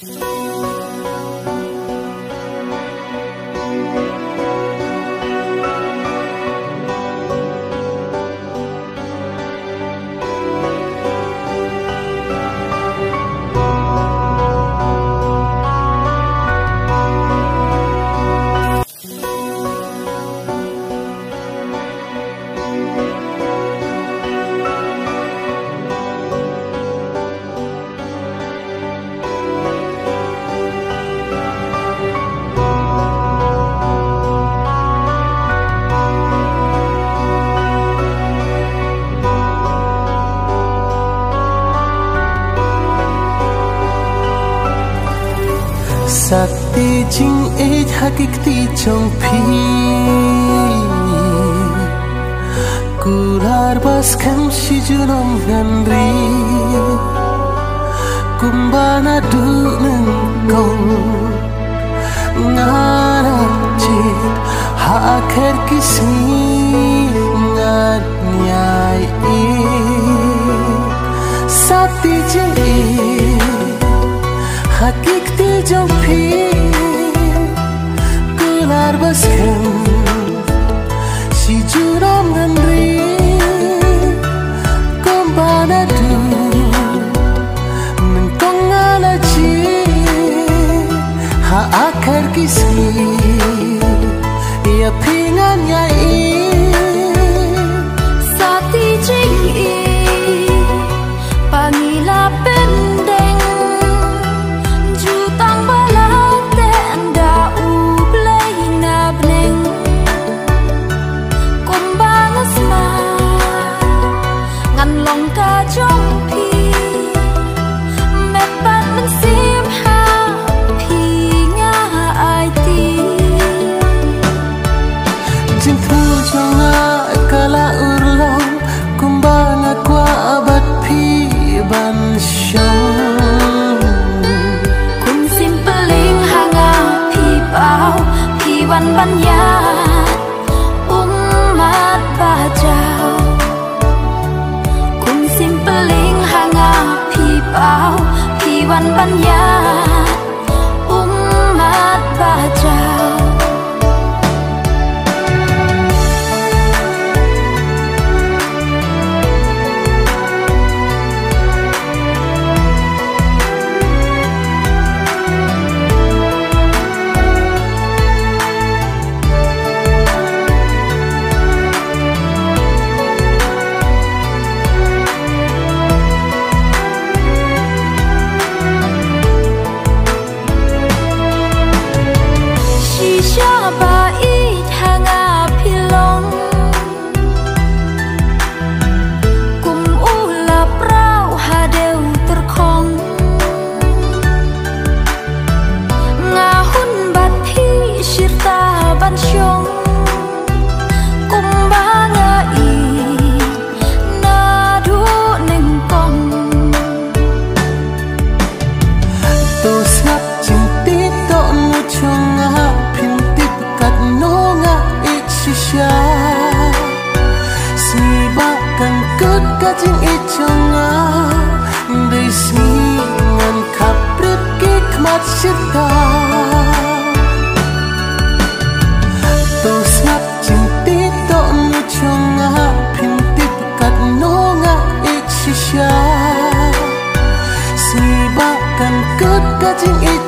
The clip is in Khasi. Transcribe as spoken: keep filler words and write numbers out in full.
Sa kti jingïeit ha ki kti jong phi, kular ba skhem shi junom ngan ri. Kumba naduh nyngkong nga la jied, ha akhir ki sngi ngan ïai ïeit. Sa kti jingïeit ha ki kti jong phi, kular ba skhem shi junom ngan ri. Kumba naduh nyngkong nga la jied, ha akhir ki sngi ïa phi ngan ïai ïeit. Sa kti jingïeit ba ngi la pyndeng, ju tang ba la teh da U Blei na bneng. Kumba nga sma ngan long ka jong phi, met bad mynsiem ha phi nga aiti. Jingthmu jong nga ka la urlong, kumba nga kwah bad phi ban shong. Kum sien pyllieng ha nga phi paw, phi wan ban ïaid ummat ba jaw. Kum sien pyllieng ha nga phi paw, phi wan ban ïaid ummat ba jaw. Shisha ba ïeit ha nga phi long, kum u laprau ha dewtyrkhong. Nga hun bad phi shirta ban shong, kumba nga ïeit naduh nyngkong. To sngap jingtip, to nud jong nga, phin tip katno nga ïeit shisha. Sngi ba kan kut ka jingïeit jong nga, dei sngi ngan khaprit ki khmat shirta. To sngap jingtip, to nud jong nga, phin tip katno nga ïeit shisha. Sngi ba kan kut ka jingïeit